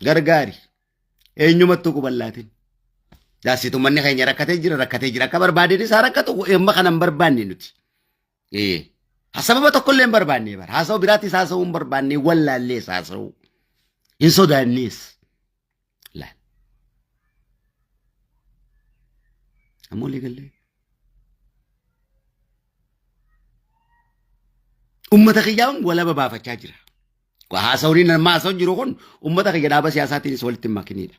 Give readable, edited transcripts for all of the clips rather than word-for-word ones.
Gargaari. Eenyumattuu quban laatin. Daasitu manni keenya rakkatee jira rakkatee jira akka barbaadeen isaa rakkatu amma kana hin barbaanne nuti. Ee. Sababa tokkollee hin barbaanne bara. Haasa'u biraattis haasa'uu hin barbaanne wallaallees haasa'uu. Hin sodaannees. Laal. Amma walii gallee. Ummata kiyyaan walaba baafachaa jira. Haasawni nama haasa'u jiru kun ummata kiyya dhaaba siyaasaatiinis walitti hin makinidha.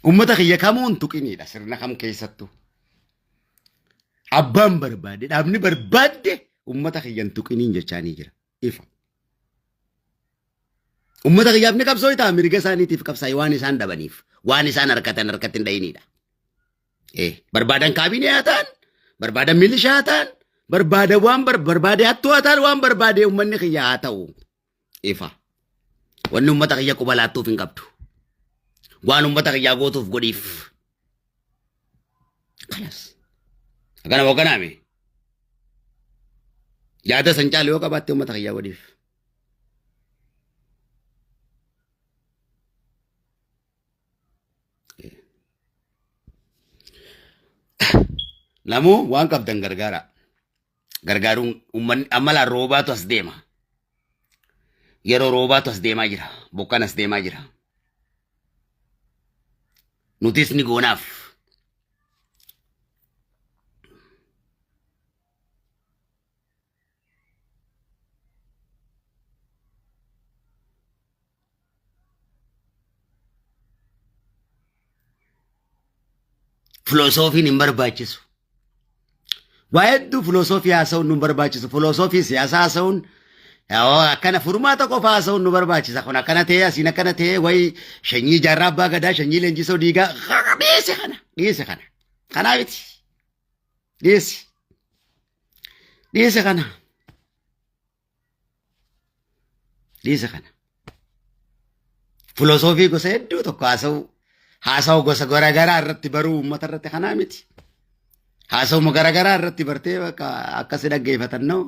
Ummata kiyya kamuu hin tuqinidha sirna kam keessattuu. Abbaan barbaade dhaabni barbaadde ummata kiyya hin tuqiniin jechaanii jira. Ifa. Ummata kiyyaaf ni qabsoo ta'a mirga isaaniitiif qabsaa'e waan isaan dhabaniif waan isaan harkatan harkatti hin dhayinidha. Barbaadan kaabinee haa ta'an, barbaadan milishaa haa ta'an, barbaadan waan barbaade hattuu haa ta'an waan barbaade uummanni kiyya haa ta'u. Ifa. Wanni uummata kiyya quba laattuuf hin qabdu. Waan uummata kiyyaa gootuuf godhiif. Kalas. Akkana hogganaame. Yaada san caalu yoo qabaatte uummata kiyyaa godhiif. Namuu waan qabdan gargaara. Gargaaruun uummanni amma laa roobaatu as deema. Yeroo roobaatu as deemaa jira. Bokkaan as deemaa jira. Nutis ni goonaaf. Filosoofiin hin barbaachisu. Waa hedduu filosoofii haasa'uun nu barbaachisu. Filosoofii siyaasaa haasa'uun akkana furmaata qofa haasa'uun nu barbaachisa. Kun akkana ta'ee asiin akkana ta'ee wayi shanyii jaarraa abbaa gadaa shanyii leenjisoo diigaa dhiisi kana dhiisi kana. Kanaa miti. Dhiisi. Dhiisi kana. Dhiisa kana. Filosoofii gosa hedduu tokko haasa'uu haasa'u gosa garaagaraa irratti baruu uummata irratti kanaa miti. Haasa'uma garaagaraa irratti bartee bakka akkasi dhaggeeffatan noo.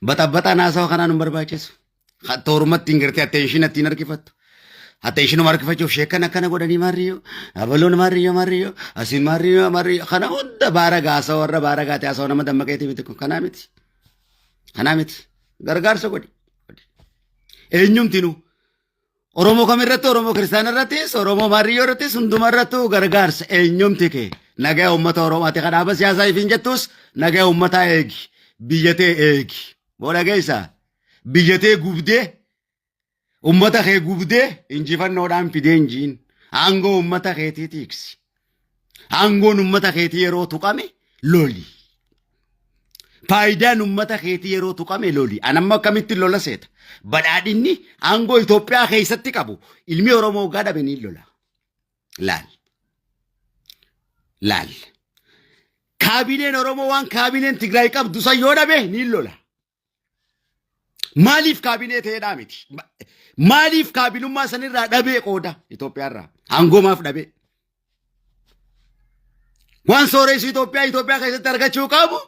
Baxabbaxaan haasa'u kanaan hin barbaachisu. Toorumatti hin gartee attention ittiin harkifattu. Attentionuma harkifachuuf sheekkan akkana godhanii maarriyyoo abaloon maarriyyoo maarriyyoo asiin maarriyyoo maarriyyoo kana hunda baara gaasa warra baara gaate haasa'u nama dammaqeetii miti kun kanaa miti. Kanaa miti. Gargaarsa godhi. Eenyumtinu Oromoo kamirratti Oromoo kiristaana irrattis Oromoo maarriyyoo irrattis hunduma irrattuu gargaarsa eenyumti kee nagaa uummata Oromoo ati kadhaaba siyaasaa ifiin jettus nagaa uummataa eegi biyya tee eegi. Booda geessaa biyya tee gubdee Ummata kee gubdee injifannoodhaan fidee injiin. Aangoo ummata keetii tiiksi. Aangoon ummata keetii yeroo tuqame loli. Faayidaan ummata keetii yeroo tuqame loli. An amma akkamitti lola seeta? Badhaadhinni aangoo Itoophiyaa keessatti qabu ilmi Oromoo waggaa dhabe ni lola. Laal. Laal. Kaabineen Oromoo waan kaabineen Tigraay qabdu san yoo dhabe ni lola. Maaliif kaabinee ta'eedhaa miti? Maaliif kaabinummaa sanirraa dhabee qooda Itoophiyaarraa? Aangoo maaf dhabee? Waan sooressi Itoophiyaa Itoophiyaa keessatti argachuu qabu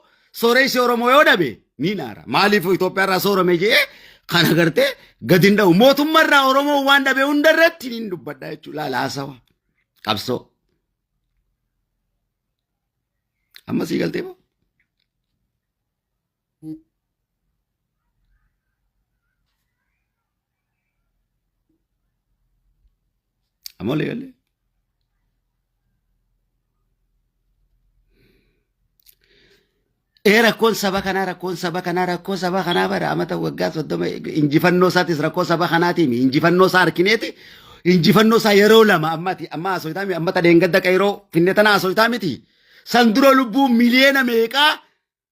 sooressi Oromoo yoo dhabe ni naara. Maaliif Itoophiyaarraa soorame jedhee kana gartee gadi hin dha'u. Mootummaarraa Oromoo waan dhabe hundarratti ni dubbadha jechuudha. Laala haasawa. Qabsoo. Amma sii galtee moo? Amma walii galee. Ee rakkoon saba kanaa rakkoon saba kanaa rakkoo saba kanaa bara amata waggaa 30 injifannoo isaatis rakkoo saba kanaatiin injifannoo isaa arkineeti injifannoo isaa yeroo lama ammati amma haasoftaa miti amma tadeengadda qeyroo finne tana haasoftaa miti san dura lubbuu miliyoona meeqaa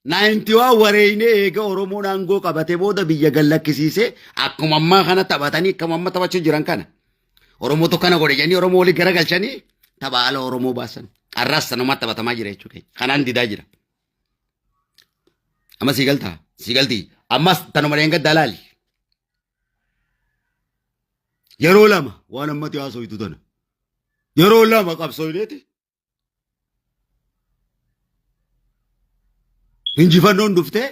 91 wareeynee eega Oromoon aangoo qabate booda biyya gad lakkisiisee akkuma ammaa kana taphatanii akkuma amma taphachuu jiran kana. Oromootu kana godhe jedhanii Oromoo walii garagalchanii tapha ala Oromoo baasan. Har'as sanumaa taphatamaa jira jechuudha keenya. Kanaan didaa jira. Amma sii galtaa? Sii galtii? Ammas tanuma dheengaddaa laali. Yeroo lama waan ammatti haasoytu tana. Yeroo lama qabsooyneeti. Injifannoon dhuftee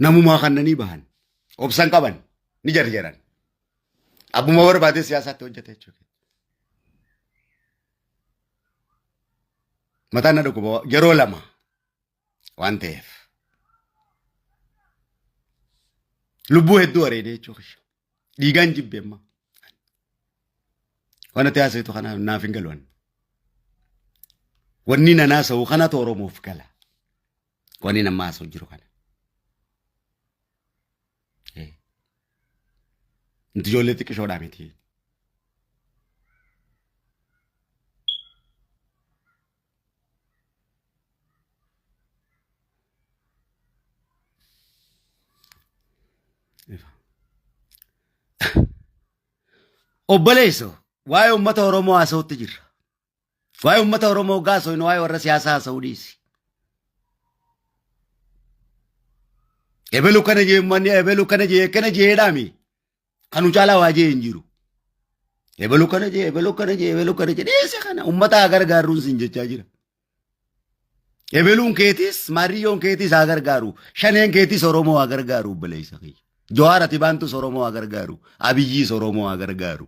Namumaa kannanii bahan. Obsan qaban. Ni jarjaran. Abbuma barbaade siyaasaatti hojjete jechuudha. Mataan na dhukkuba yeroo lama waan ta'eef. Lubbuu hedduu wareedee jechuudha. Dhiigaan jibbe amma. Waan ati haasa'etu kanaaf naaf hin galu. Wanni nan haasa'u kanatu Oromoof gala. Wanni nama haasa'u jiru kana. Nuti ijoollee xiqqishoodhaa miti. Obboleesso waa'ee uummata Oromoo haasa'utti jirra. Waa'ee uummata Oromoo hoggaa haasofnu waa'ee warra siyaasaa haasa'uu dhiisi. Ebelu kana jee uummanni ebelu kana jee kana jeedhaami. Kan nu caalaa waa jee hin jiru. Ebelu kana jee ebelu kana jee ebelu kana jee dhiisi kana uummata haa gargaarruun siin jechaa jira. Ebeluun keetis maariyyoon keetis haa gargaaru. Shaneen keetis Oromoo haa gargaaru obboleessa kiyya. Jawaar ati baantus Oromoo haa gargaaru. Abiyyiis Oromoo haa gargaaru.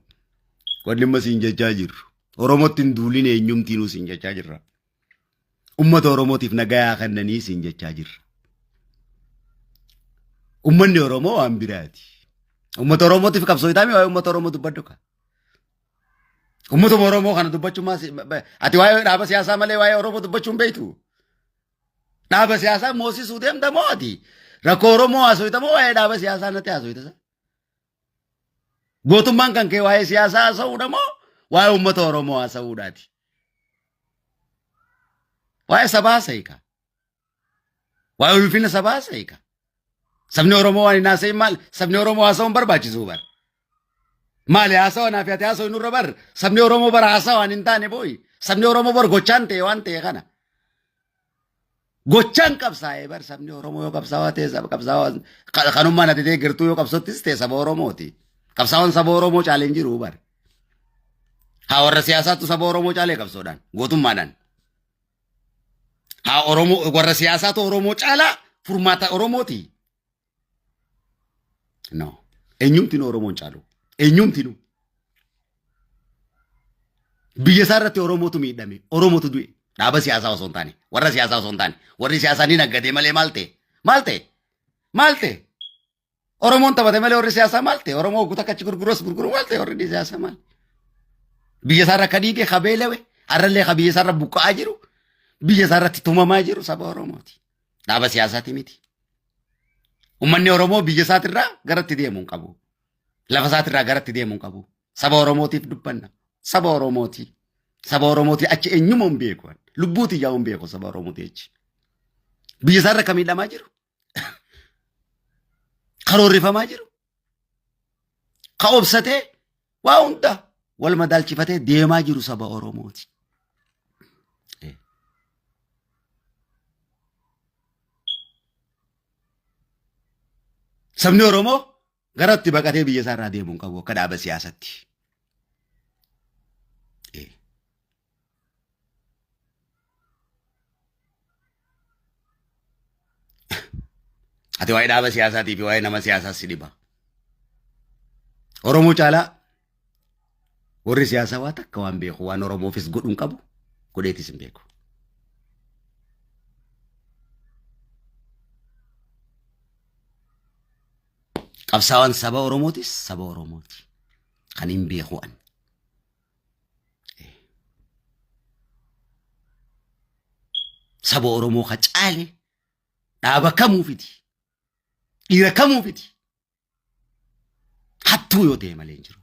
Wanni amma siin jechaa jirru. Oromootti hin duulin eenyumtiinuu siin jechaa jirra. Uummata Oromootiif nagayaa kennanii siin jechaa jirra. Uummanni Oromoo waan biraati. Uummata Oromootiif qabsoo itaami waa'ee uummata Oromoo dubbadhu ka. Uummatuma Oromoo kana dubbachuun maal ati waa'ee dhaaba siyaasaa malee waa'ee Oromoo dubbachuun beektu. Dhaaba siyaasaa moosisuu deemta moo ati? Rakkoo Oromoo haasofita moo waa'ee dhaaba siyaasaa natti haasofita? Gootummaan kan kee waa'ee siyaasaa haasa'uudha moo waa'ee uummata Oromoo haasa'uudhaati? Waa'ee sabaa haasa'i kaa. Waa'ee ulfina sabaa haasa'i kaa. Sabni Oromoo waan hin haasa'in maal? Sabni Oromoo haasa'uun barbaachisuu bar. Maali haasawa naaf ati haasa'u nurra bar. Sabni Oromoo bara haasawaan hin taane booyi. Sabni Oromoo bar gochaan ta'e waan ta'e kana. Gochaan qabsaa'ee bar sabni Oromoo yoo qabsaa'aa ta'e saba qabsaa'aa kanummaan ati deeggartuu yoo qabsottis ta'e saba Oromooti. Qabsaa'oon saba Oromoo caalee hin jiru bar. Haa warra siyaasaattu saba Oromoo caalee qabsoodhaan gootummaadhaan. Haa Oromoo warra siyaasaatu Oromoo caalaa furmaata Oromooti. No. Eenyumtinuu Oromoon caalu. Eenyumtinuu. Biyya isaa irratti Oromootu miidhame. Oromootu du'e. Dhaaba siyaasaa osoo hin taane. Warra siyaasaa osoo hin taane. Warri siyaasaa ni naggadee malee maal ta'e? Maal ta'e? Maal ta'e? Oromoon taphate malee warri siyaasaa maal ta'e? Oromoo hogguu takka achi gurguru as gurguru maal ta'e warri siyaasaa maal? Biyya isaa irra akka dhiige ka beelawe har'allee ka biyya isaa irra buqqa'aa jiru biyya isaa irratti tumamaa jiru saba Oromooti. Dhaaba siyaasaati miti. Uummanni Oromoo biyya isaatirraa garatti deemuu hin qabu. Lafa isaatirraa garatti deemuu hin qabu. Saba Oromootiif dubbanna. Saba Oromooti. Saba Oromooti achi eenyuma hin beeku. Lubbuuti yaa hin beeku saba Oromooti achi. Biyya isaarra ka miidhamaa jiru. Karoorrifamaa jiru. Ka obsatee waa hunda wal madaalchifatee deemaa jiru saba Oromooti. Sabni Oromoo gara itti baqatee biyya isaa irraa deemuu hin qabu akka dhaaba siyaasatti. Ati waa'ee dhaaba siyaasaatii fi waa'ee nama siyaasaa si dhiba. Oromoo caalaa warri siyaasaa waa takka waan beeku waan Oromoofis godhu hin qabu godheetis hin beeku. Qabsaawaan saba Oromootis saba Oromooti. Kan hin beeku ani. Saba Oromoo ka caale dhaaba kamuufiti. Dhiira kamuufiti. Hattuu yoo ta'e malee hin jiru.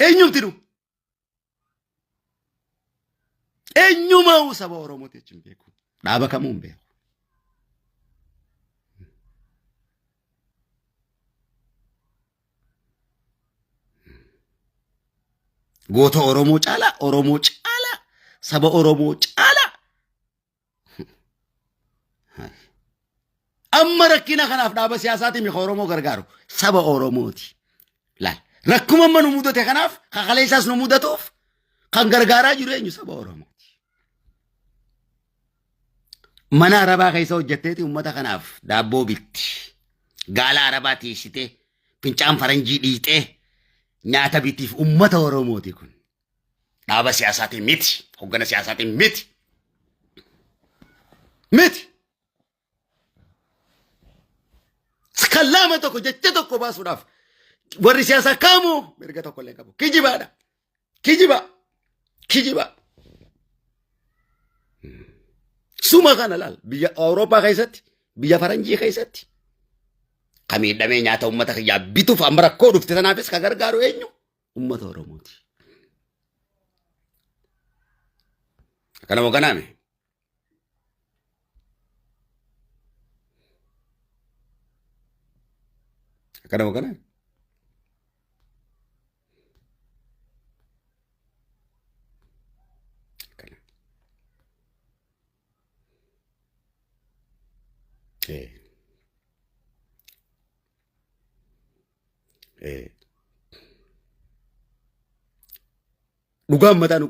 Eenyumti nu? Eenyumaa'uu saba Oromooti jechuun hin beeku. Dhaaba kamuu hin beeku. Goota Oromoo caalaa, Oromoo caalaa, saba Oromoo caalaa. Amma rakkina kanaaf dhaaba siyaasaatiin mika Oromoo gargaaru saba Oromooti. Laal rakkuma amma nu mudate kanaaf kakalee isaas nu mudatuuf kan gargaaraa jiru eenyu saba Oromooti. Mana Arabaa keessa hojjetteeti uummata kanaaf daabboo bitti. Gaala Arabaa tiisitee, fincaan faranjii dhiixee nyaata bitiif uummata Oromooti kun. Dhaaba siyaasaatiin miti, hoggana siyaasaatiin miti. Miti. Kalaama tokko jecha tokko baasuudhaaf warri siyaasaa kamuu mirga tokko illee qabu. Kijibaadha. Kijiba. Kijiba. Suma kana laal biyya Awurooppaa keessatti biyya faranjii keessatti ka miidhamee nyaata uummata kiyyaa bituuf amma rakkoo dhufte sanaafis ka gargaaru eenyu? Uummata Oromooti. Akkana moo kanaame? Akkana moo kanaame? Akkana. Eh. Eh. Dhugaan mataa nu